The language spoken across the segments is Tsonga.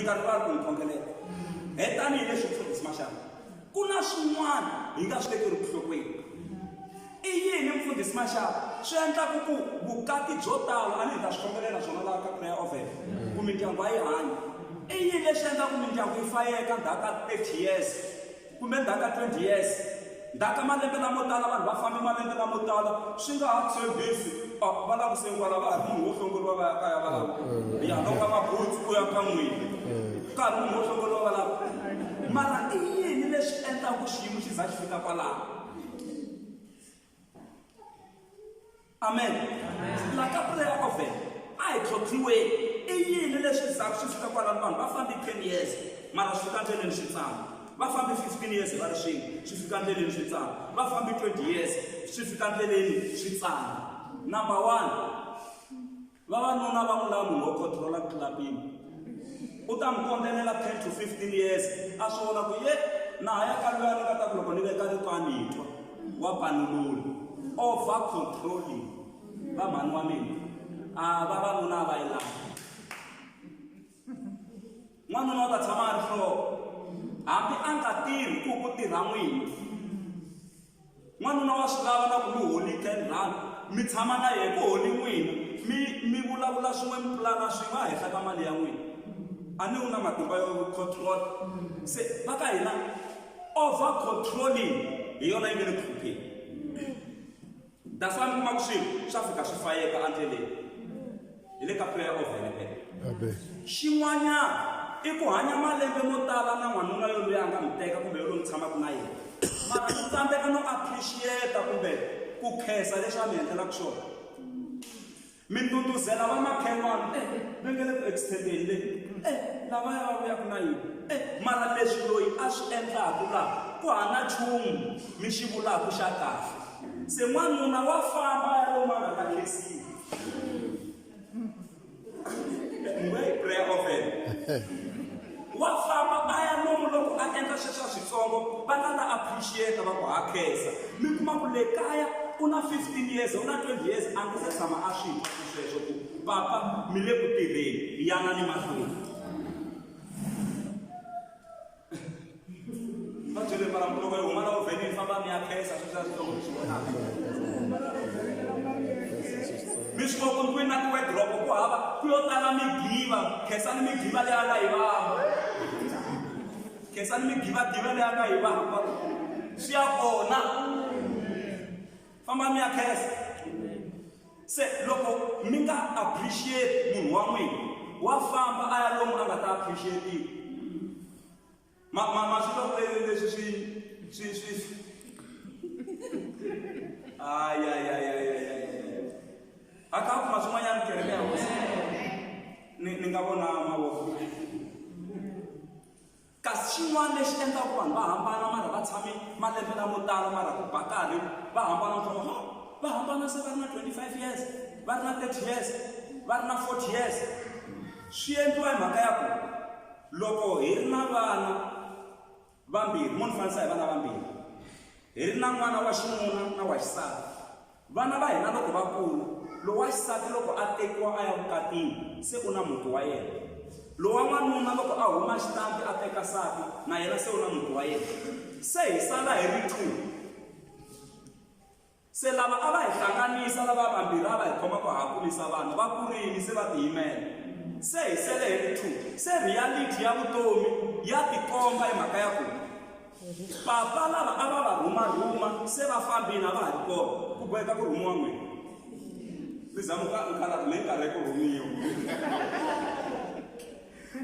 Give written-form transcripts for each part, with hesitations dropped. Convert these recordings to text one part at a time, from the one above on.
Mi nga rivali ku ni khongelela. He tanihileswi mfundhisi Mashava, ku na swin'wana hi nga swi vekeriku nhlokweni. I yini mfundhisi Mashava swi endlaka ku vukati byo tala a ni hi ta swi khongelela swona laha ka prayer oven ku mindyangu a yi hanyi. I yini lexi endlaka mindyangu yi fayeka ndzhaku ka 30 years kumbe ndzhaku ka 20 years ndzhaku ka malembe lamo tala vanhu va fambe malembe lamo tala swi nga ha tshembisi va lava ku sengiwa lava ha ri munhu wo hlongoriwa va ya kaya va lava ya loko mabutsu ku ya ka n'wini ka ha ri munhu wo hlongoriwa va lava mara i yini leswi endlaka xiyimo xi za xi fika kwalaho? Amen. La ka prayer oven a hi tlhontlhiweni i yini leswi zaka swi fika kwalano vanhu va fambi 10 years mara swi fika ndleleni swi tsana va fambi 15 years va ri swin'we swi fika ndleleni swi tsana va fambi 20 years swi fika ndleleni swi tsana number one Vavanuna va n'wi lava munhu wo control-a ku tlula mpimo. U ta n'wi kondzelela 10 to 15 years a swi vona ku ye na ha ya ka luya ni nga ta ku loko ni veka rito a ni twa wa panulula over controlling va mhani wa mina a vavanuna a va yi lavi. N'wanuna u ta tshama a ri nhloko hambi a nga tirhi ku ku tirha n'wini. N'wanuna wa swi lava na ku mi holi ten rand mi tshama na yena ku holi n'wina mi mi vulavula swin'we mi pulana swin'we a henhla ka mali ya n'wina a ni u na matimba yo control se va ka hina over controlling hi yona yi nge le ku hlupheni. That's why mi kuma ku swilo swa fika swi fayeka endleleni hi le ka prayer oven phela. Xin'wanyana i ku hanya malembe mo tala na n'wanuna yoloye a nga mi teka kumbe yoloye mi tshamaka na yena mara mi tsandzeka no appreciate kumbe ku khensa leswi a mi endlelaka swona. Mi ndhundhuzela vamakhelwani, Eh, va nge le ku extendeni le. Eh, lavaya va vuyaka na yini? Eh, mara leswi loyi a swi endlaku laha, ku hana nchumu mi xi vulaku xa kahle. Se n'wanuna wa famba a ya lomu a nga ta khensiwa. Nge prayer oven. Wa famba a ya lomu loko a endla sweswiya switsongo va ta ta appreciate va ku ha khensa. Mi kuma ku le kaya u na 15 years u na 20 years a nga se tshama a swi twa ku sweswo ku papa mi le ku tirheni yanani mahlweni. Va byele mara loko hi huma la ovhenini famba mi ya khensa sweswiya switsongo mi swi vonaka. Mi swi vona ku ndlwini na ti-wardrobe ku hava ku yo tala migiva khensani migiva leyi a nga yi vamba khensani migivagiva leyi a nga yi vamba swi ya kona famba mi ya khensa se loko mi nga appreciate munhu wa n'wina wa famba a ya lomu a nga ta appreciate Ma ma ma swi twa ku leswi swi swi swi ay ay ay ay ay ay a ka kuma swin'wanyana kereke ya hosi ni ni nga vona mavoko kasi xin'wana lexi endlaka vanhu va hambana mara va tshame malembe lamo tala mara ku ba karhi va hambana ntsongo va hambana se va ri na 25 years va ri na 30 years va ri na 40 years swi endliwa hi mhaka ya ku Loko hi ri na vana vambirhi, mo ni fanisa hi vana vambirhi, hi ri na n'wana wa xinuna na wa xisati. Vana va hina loko va kula, lowa xisati loko a tekiwa a ya vukatini se u na muti wa yena. Lowa n'wanuna loko a huma xitampi a teka nsati na yena se u na muti wa yena. Se hi sala hi ri two. Se lava a va hi hlanganisa lava vambirhi a va hi khoma ku ha kulisa vana va kurini se va tiyimela se hi sele hi ri two se reality ya vutomi ya tikomba hi mhaka ya ku papa lava a va va rhumarhuma se va fambini a va ha ri kona ku boheka ku rhumiwa n'wina mi zama ka nkhala me nkarhi ku rhumiwa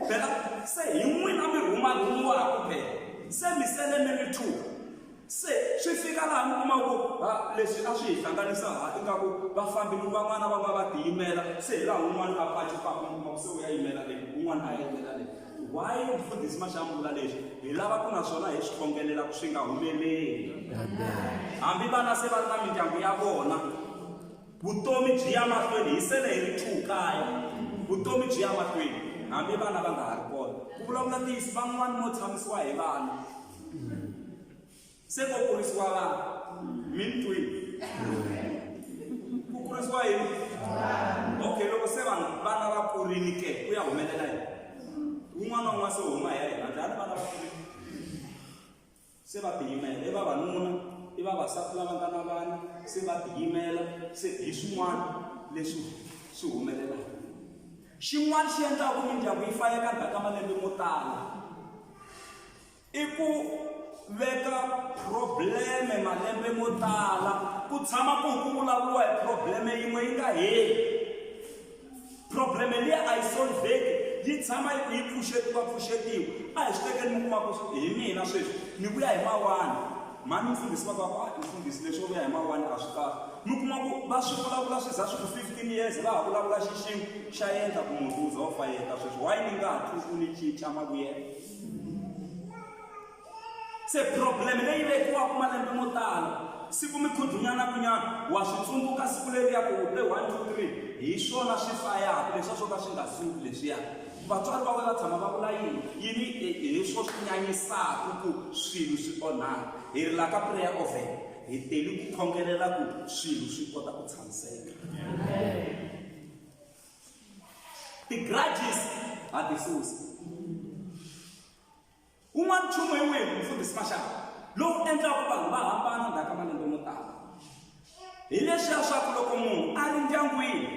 phela se hi n'wina mi rhumarhumiwaka phela se mi sele mi ri two Se swi fika laha mi kuma ku ha leswi a swi hi hlanganisa ha ingaku va fambile van'wana va va va tiyimela se hi laha un'wana a pacupaka mi kuma ku se u ya yimela le un'wana a ya yimela le why mfundhisi Maxambu vula leswi hi lava ku naswona hi swi khongelela ku swi nga humeleli hambi vana se va ri na mindyangu ya vona vutomi byi ya mahlweni hi sele hi ri two kaya vutomi byi ya mahlweni hambi vana va nga ha ri kona ku vulavula ntiyiso van'wana mo tshamisiwa hi vana Se ko kurisiwa vanhu mi ni twini ku kurisiwa yini okay loko se vanhu vana va kurini ke ku ya humelela yini Wun'wana na wun'wana se u huma hi ya yena dlaya ni vana va kule se va tiyimela i vavanuna i vavasati lava nga na vana se va tiyimela se hi swin'wana leswi swi humelelaka xin'wana xi endlaka mindyangu yi fayeka ndzhaku ka malembe mo tala i ku veka probleme malembe mo tala ku tshama ku ku vulavuriwa hi probleme yin'we yi nga heli probleme liya a yi solveki yi tshama yi ku yi pfuxetiwa pfuxetiwa a hi swi tekeni mi kuma ku hi mina sweswi ni vuya hi mawani mhani mfundhisi va ku a mfundhisi leswi wo vuya hi mawani a swi kahle mi kuma ku va swi vulavula swi za swi ku 15 years va ha vulavula xixin'we xa endla ku munhu u za u fayeta sweswi why ni nga ha twi ku ni cinca mavuyelo se problem leyi vekiwaka malembe mo tala siku mi khudlunyanakunyana wa swi tsundzuka siku leriya ku u te 1 2 3 hi swona swi fayaka leswiya swo ka swi nga suki leswiya vatswari va wena va tshama va vula yini yini hi swo swi nyanyisaka ku swilo swi onhaka hi ri la ka prayer oven hi teli ku khongelela ku swilo swi kota ku tshamiseka ti-grudges ha ti susa Wun'wana nchumu hi wihi mufundhisi Mashaba lowu endlaka vanhu va hambana ndzhaku ka malembe mo tala hi leswiya swa ku loko munhu a ri ndyangwini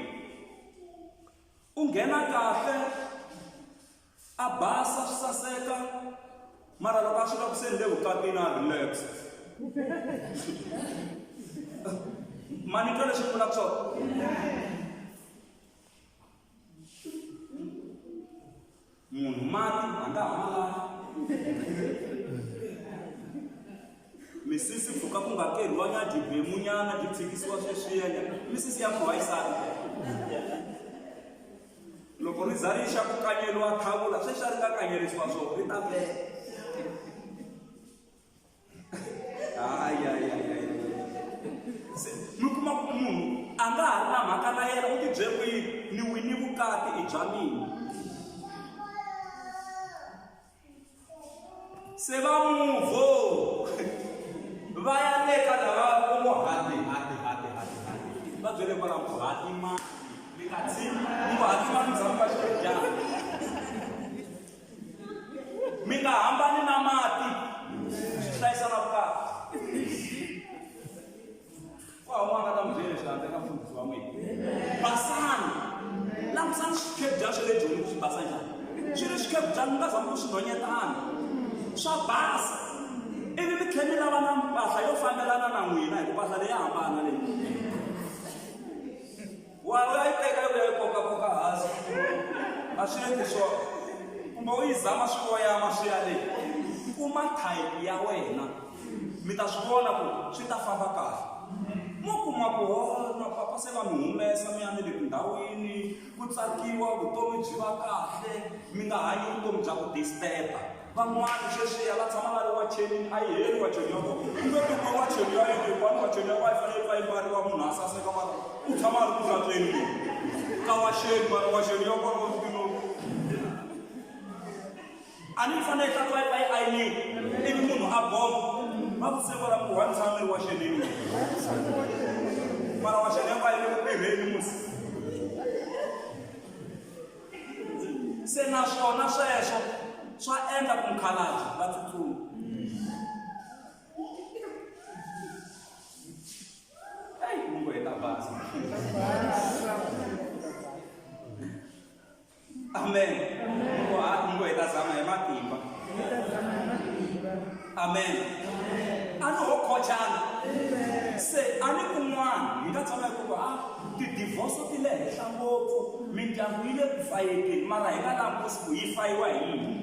u nghena kahle a basa swi saseka mara loko a fika ku se ni le vukatini a relax ma ni twa leswi ni vulaka swona Munhu mati a nga ha ma lavi. Misisi pfuka ku nga keriwanga dyi bemunyana dyi tshikisiwa sweswiyanya misisi ya munhu wa xisati loko ri za ri xa ku kanyeriwa thavula sweswi a ri nga kanyerisiwa swona ri ta vela se mi kuma ku munhu a nga ha ri na mhaka na yena u tibyele ku yini ni wini vukati i bya mina se va muvho va ya le ka lava va ngo hati hati hati hati hati va byele kwalaho ku hati mani mi nga tshiki mi ngo hati mani mi zama va xidyana mi nga hambani na mati swi hlayisa na vukati ku hava un'wana nga ta mi byela leswi handle ka mfundhisi wa n'wina basani langusani swikhebya swa le joni ku swi basa njhani swi ri swikhebya mi nga zami ku swi nhonyetana swa basa ivi mi tlhela mi lava na mpahla yo fambelana na n'wina hi ku mpahla leyi ya hambana leyi Wa u ya yi teka u ya yi kokakoka hansi a swi endli swona kumbe u yi zama swi voyama swi ya le kuma type ya wena mi ta swi vona ku swi ta famba kahle mo kuma ku hona papa se va mi humesa mi ya ni le tindhawini ku tsakiwa vutomi byi va kahle mi nga hanyi vutomi bya ku disturb-a Van'wana sweswiya va tshama va ri wachenini, a yi heli wacheni ya kona. U nge tiku wacheni ya yini hikuva ni wacheni ya kona a yi fanele yi pfa yi mbariwa munhu a saseka mara u tshama a ri ku hlantsweni munhu. Ka wacheni mara wacheni ya kona u swi a ni yi fanele yi hlantswiwa yi pfa yi ayiniwa ivi munhu a bomba. Va ku se vona ku wa ni tshama ni ri wachenini mara wacheni ya kona yi le ku tirheni musi. Se na swona sweswo swa endla ku mukhalabye va tsutsuma. Eyi mungu hi ta basa. Amen. Mungu hi ta zama hi matimba. Amen. A ni ho khochana. Se a ni kun'wana hi nga tshama hi ku a ti-divorce ti le henhla ngopfu mindyangu yi le ku fayekeni mara hi nga langusi ku yi fayiwa hi yini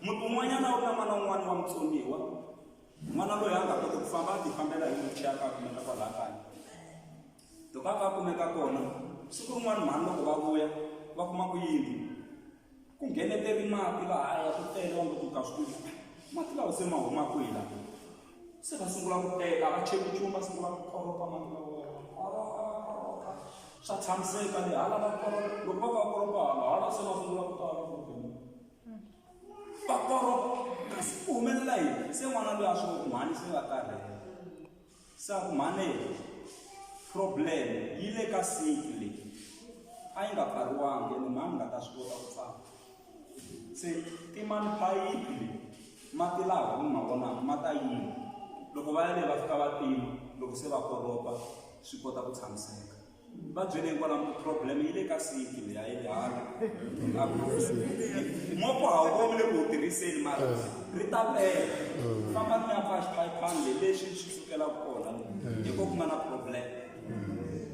muti wun'wanyana wu ri na n'wana wun'wana wa mutsoniwa n'wana loyi a nga koti ku famba a ti fambela hi wheelchair ka kumeka kwalaha kaya loko a ka kumeka kona siku rin'wana mhani loko va vuya va kuma ku yindlu Ku ngheneteri mati lahaya ku tele va ngo ka swi tivi mati lawa se ma huma kwihi la se va sungula ku teka va cheli nchumu va sungula ku koropa mati lawa swa tshamiseka le hala va koropa loko va ka koropa hala hala se va sungula ku tala ku va koropa kasi ku humelela yini se n'wana loyi a swi ku mhani se va karhele Se a ku, Mhani, problem yi le ka sink leyi. A yi nga pfariwangi ene mhani nga ta swi kota ku pfala. Se timani phayiphi leyi mati lawa mi ma vonaka ma ta yima. Loko va ya le va fika va tima loko se va koropa swi kota ku tshamiseka. Va byeleni kwalano ku problem yi le ka sinki leyi a yi le hala. Mopo ha wu voni le ku wu tirhiseni mara ri ta pela. Fambani mi ya pfala xiphayiphani leyi leswi swi sukelaka kona hi ko ku nga na problem.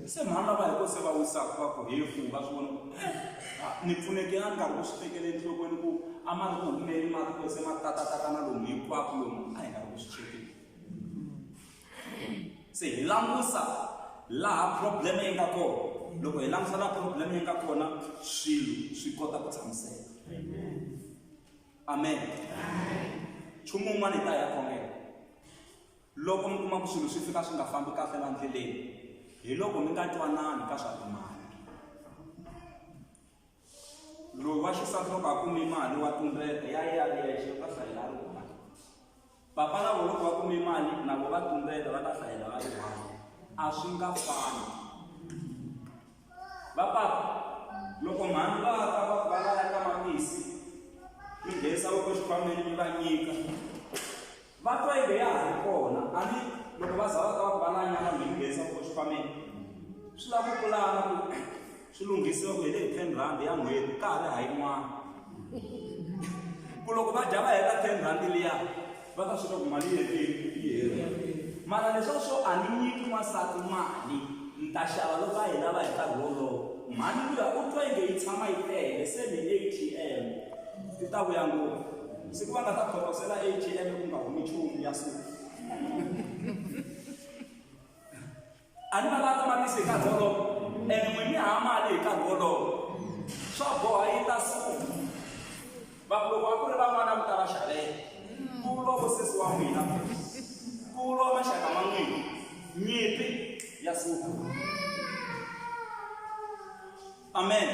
Se mhani lava hi ko se va wisaka va ku hefu va swi vona ku ni pfuneke a ni karhi ku swi tekela enhlokweni ku a ma ri ku humeni mati ku se ma tatatata na lomu hinkwako lomu a hi nga ri ku swi chekeni. Se hi langusa laha problem yi nga kona loko hi langusa laha problem yi nga kona swilo swi kota ku tshamiseka. Amen. Nchumu wun'wana hi ta ya khongela. Loko mi kuma ku swilo swi fika swi nga fambi kahle la ndleleni hi loko mi nga twanani ka swa timali. Loyi wa xisati loko a kume mali wa tumbeta ya ye a ri yexe u ta hlayela a ri one. Papa na vona loko va kume mali na vona va tumbeta va ta hlayela va ri one. A swi nga fani. Va papa loko mhani va ta va va laya tamatisi mi nghenisa voko exikhwameni mi va nyika. Va twa inge ya ha ri kona a ni loko va za va ta va ku va na nyama mi nghenisa voko exikhwameni swi lava ku pulana ku swi lunghisiwa ku hi leyi 10 rand ya n'hweti ka ha ri ha yin'wana ku loko va dya va heta 10 rand liya va ta swi tiva ku mali yi herile yi herile mara leswiya swo a ni nyiki n'wansati mali ni ta xava loko a yi lava hi nkarhi wolowo mhani luya u twa inge yi tshama yi tele se ni A_T_M ti ta vuya ngopfu siku va nga ta khotosela A_T_M ku nga humi nchumu ya suka a ni va lava tamatisi hi nkarhi wolowo ene n'we mi hava mali hi nkarhi wolowo swa boha yi ta suka va ku loko a ku ri van'wana mi ta va xavela ku loko sesi wa n'wina ku lwa maxaka ma n'wina nyimpi ya suka amen.